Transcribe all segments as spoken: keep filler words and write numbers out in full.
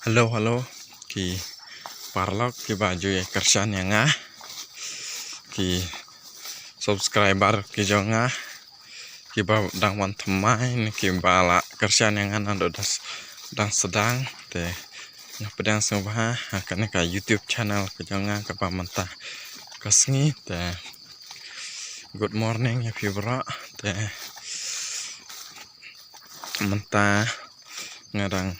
Hello, hello. Ki paralok kiba ju ïa kyrshan ïa nga. Ki subscriber ki jong nga kiba dang wan thymmai ne kiba la kyrshan ïa nga naduh dang sdang te nga pdiang sngewbha ha kane ka YouTube channel ka jong nga kaba mynta ka sngi te. Good morning ïa phi baroh te. Mynta nga dang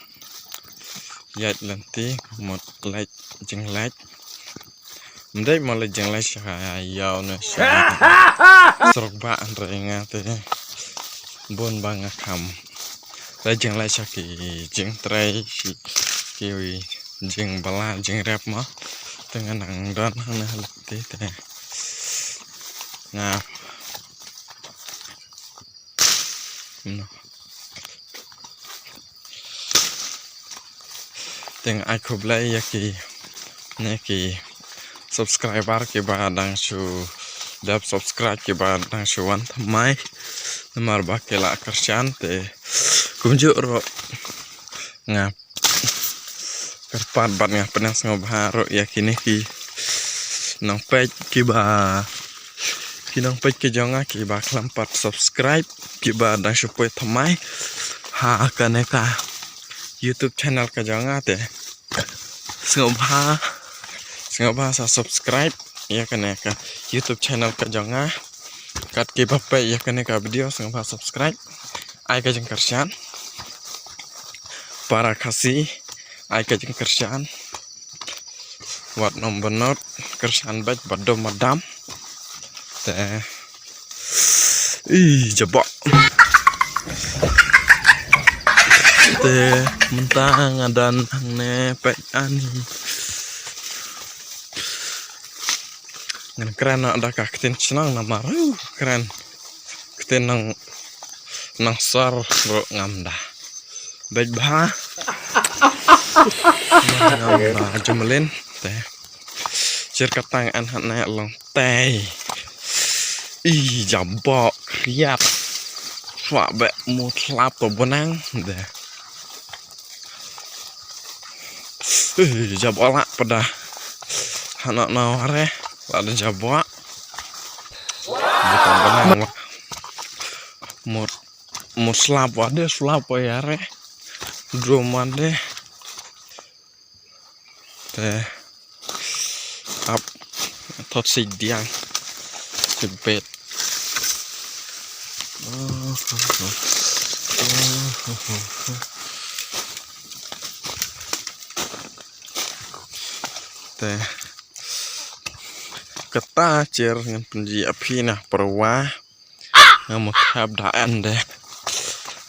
ïaid lynti mut leit jingleit. Ym dei mo leit jingleit sha ïew ne sha surok ba hynrei nga te bun ba nga kham leit jingleit sha ki jingtrei ki jingbylla jingrep mo. Te nga nang don hangne ha lynti te nga Te nga ai khublei ïa ki ne ki subscriber kiba dang shu dep subscribe kiba dang shu wan thymmai. Namar ba ki la kyrshan te kumjuh ruh nga kyrpad bad nga pdiang sngewbha ruh ïa kine ki nongpeit kiba ki nongpeit ki jong nga kiba khlem pat subscribe kiba dang shu poi thymmai ha kane ka YouTube channel ka jong nga te sngewbha sngewbha sa subscribe ïa kane ka YouTube channel ka jong nga. Kat kiba peit ïa kane ka video sngewbha subscribe. Ai ka jingkyrshan para Khasi ai ka jingkyrshan. Wat nang banot kyrshan bad badom madam. Te i jabok te mynta nga don hangne peit ani. Ngan kren na da ka ktien chnong namar kren ktien nang nang sar ruh ngam da. Bad bha. Ngam da jumlin te. Chir katang an hangne long tei. I jabok riat. Swa be mu tlap to bonang de. I jabok la pada. Hana na ware la da jabok. Bukan bonang. Mut mut slap wade slap wayare. Drum wade. Te ap thot si diang si bet. Te kata cher ngan pynji api na perwa. Nga mut hap da en de.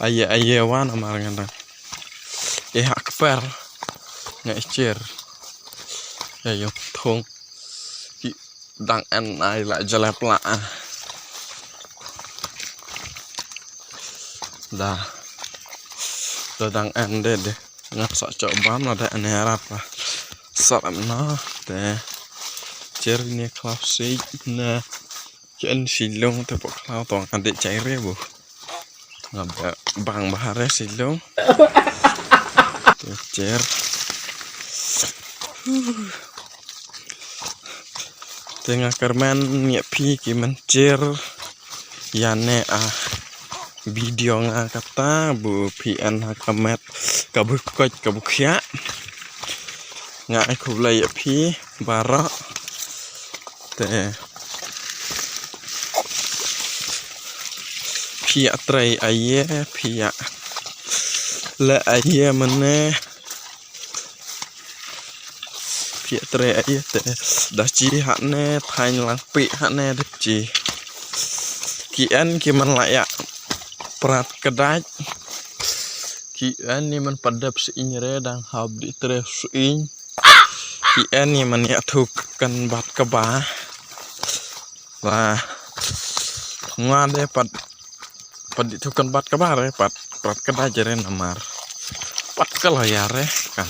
Aye aye wan amar nga dang. Eh akper nga ichir. Ya yung thong ki dang en ai la jalep la. Da da dang en de de. Nga sa chok bam la da en harap la. Sar na de. Cher ni klap si na. Chen silung te pok khlaw tong kan de chai re bu. Nga bang bahare silung. Te cher. Te nga kermen ngi phi ki men cher. Ya ne a video nga kata bu phi en ha kamet ka bu koit ka bu khia. Nga ai khublei ya phi. Baroh te phi ïa trei aïe phi ïa le aïe mane phi ïa trei aïe te da chi hane thaiñ lang pi hane da chi ki en ki man la ïa prat kedai ki en ni man padep si ing re dang hap di trei si ing. Ki en ni man ïa thuk kan bat kaba la nga de pat pat di thuk kan bat kaba re pat pat kada jere namar pat kala ya re kan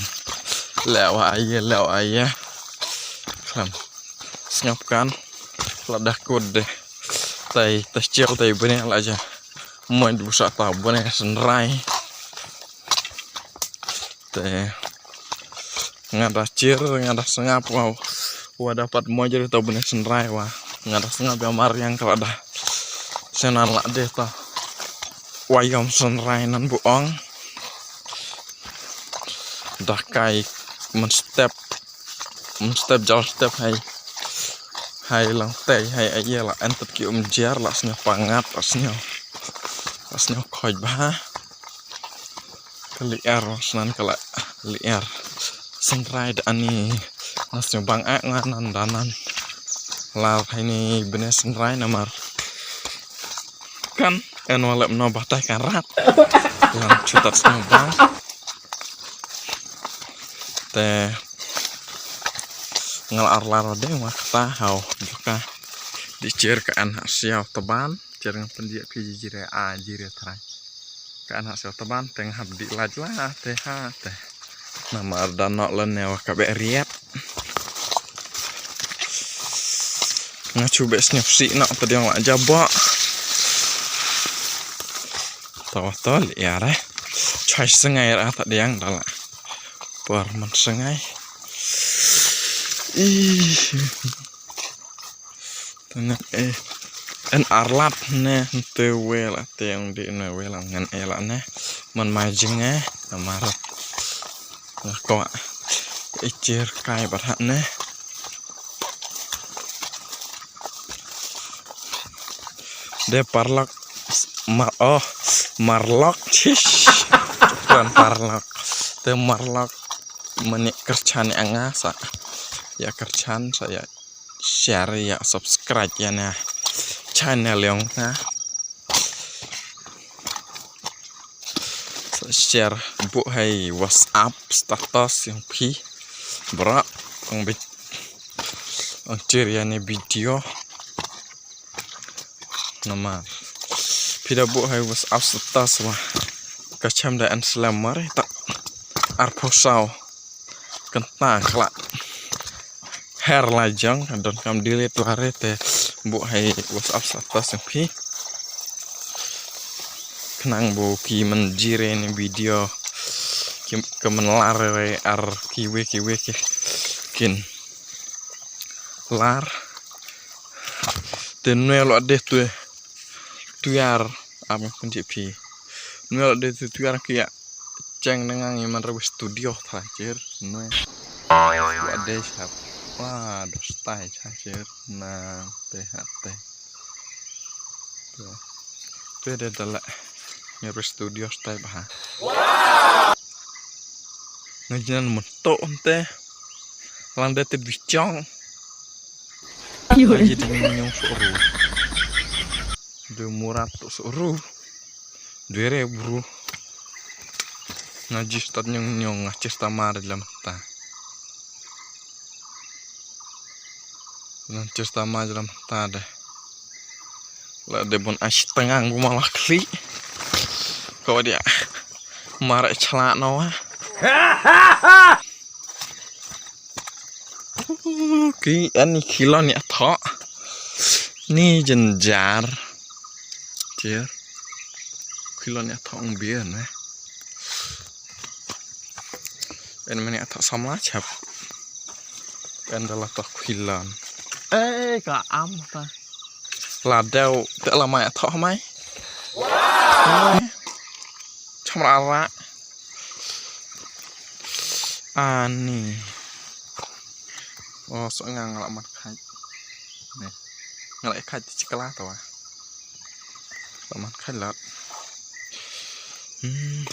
lewa aye lewa aye kan sngap kan la dah kut de tai ta chiaw tai bene la ja moi du sa ta bene senrai te Nga da chir, nga da sngap wa, wa da pat mo jeri to bne synrai wa. Nga da sngap ya mar yang kala da. Senan la de to. Wa yom synrai nan bu ong. Da kai man step. Man step jal step hai. Hai lang tei hai aye la entet ki um jer la snyo pangat la snyo. La snyo khoj ba. Ka liar snan ka la liar. Synrai da ani. Nga snyo bang ak nga nan da nan. Lar hai ni bne synrai namar. Kan en walep no batai kan rat. Lang chutat snyo bang. Te ngal ar lar de wa kata hau juka. Di chir ka an ha siaw taban. Chir nga pyndiah phi jire a jire trai. Ka an ha siaw taban te nga hap di laj la te ha te. Namar da nok lane wa ka be riat. Nga chu be sniap si nok ta diang la jabok. Tawa tol ya re. Chai sengai ra ta diang da la. Por man sengai. Ih. Tengah eh. En arlat ne te wel ate ong di ne wel ngan ela ne. Man mai jing eh. Amar. Nga ko. Ichir kai barhat ne. De parlok. Mar oh. Marlok chish. Bukan parlok. Te marlok. Mani kerchan anga sa. Ya kerchan sa ya. Share ya subscribe ya na channel yong na. Share bu hai WhatsApp status yong phi. Bra ang bit ang share ya ne video. Namar phi da bu hai WhatsApp status wa. Ka cham da an slam mar tak arphew saw. Kynta khlak. Her la jong ka don kam delete la re te bu hai WhatsApp status phi. Khnang bu ki man jire ni video ki ka man lar re ar ki we ki we ki kin lar. Te nwe lo de tu tu yar am kun ji phi. Nwe lo de tu tu yar ki ya. Cheng na ngang i man rawi studio tha chir. Nwe. Wa de sap. Wa do stai cha chir. Na te ha te. Te de dala. Ni rawi studio stai ba ha. Ngajinan mun to te. Lang de te bichong. Ngaji de nyong soru. De murat to soru. Dere bru. Nga jis tat nyong nyong nga chis ta ma de lam ta. Nga chis ta ma de lam ta de. La de bon ach tengang bu ma la kli. Ko dia. Mare chla no wa. Ki ani kilon ya tho. Ni jenjar. Jer. Kilon ya tho ong bian eh. En mani athak samla chap. En dala to khwilan. Eh ka am ta. La deu te la mai athak mai. Chamra ra. Ani. Oh so nga ngala man khai. Ni. Ngala khai ti chikla to wa. Ngala man khai lat. Hmm.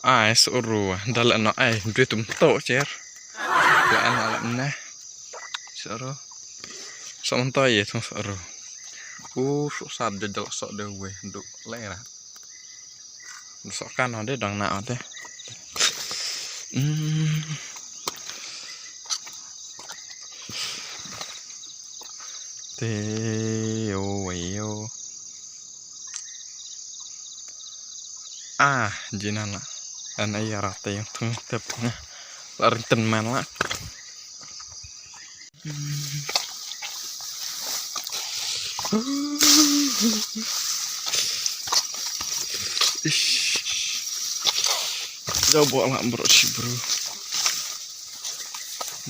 Ai soru dal no ai dui tum to cher. La an la ne. Soru. Som to ye tum soru. U so sat de dal so de we du le ra. So kan de dang na de. Hmm. Te o we o. Ah, jinan la. An ai ara te yang thung tep nga. La ring ten man la. Ish. Jauh bawa la bro si bro.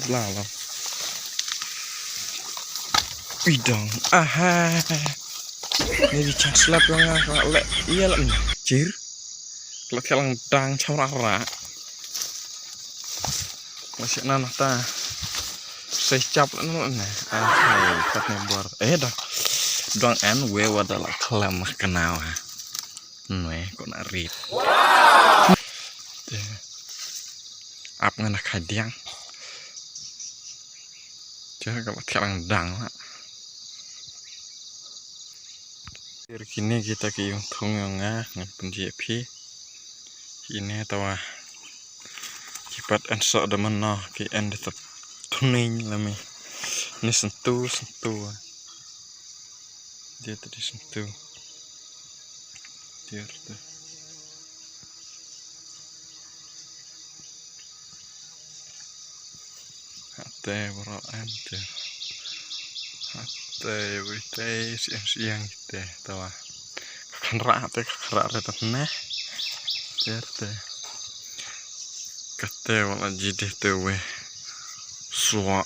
La la. Ui dong. Aha. Ni di chance lap nga ka le. Iya la ni. Chir. Kala kala dang cham ra ra. Masih nana ta. Sai chap la nana. Aha. Kat ni bor. Eh dah. Dong en we wa da la klam kena wa. Nwe ko na rit. Te. Ap nga na khadiang. Te ka ba thiang dang la. Kir kini kita ki yung thung yung nga ngan penji phi. Kini tawa. Ki pat en sok da mano ki en da tap tuning lami. Ni sentu sentu. Dia tadi sentu. Dia tu. Hate bro ante. Hate wite siang siang te tawa. Kakhan ra hate kakhan ra re tap ne. Ter te. Kate wala jide te we. Swa.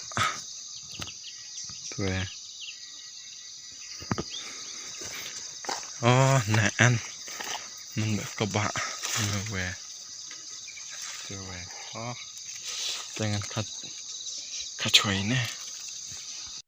Te we. Oh, ne an. Mun ba ka ba. Ne we. Te we. Oh. Te ngan kat. Kat choi ne.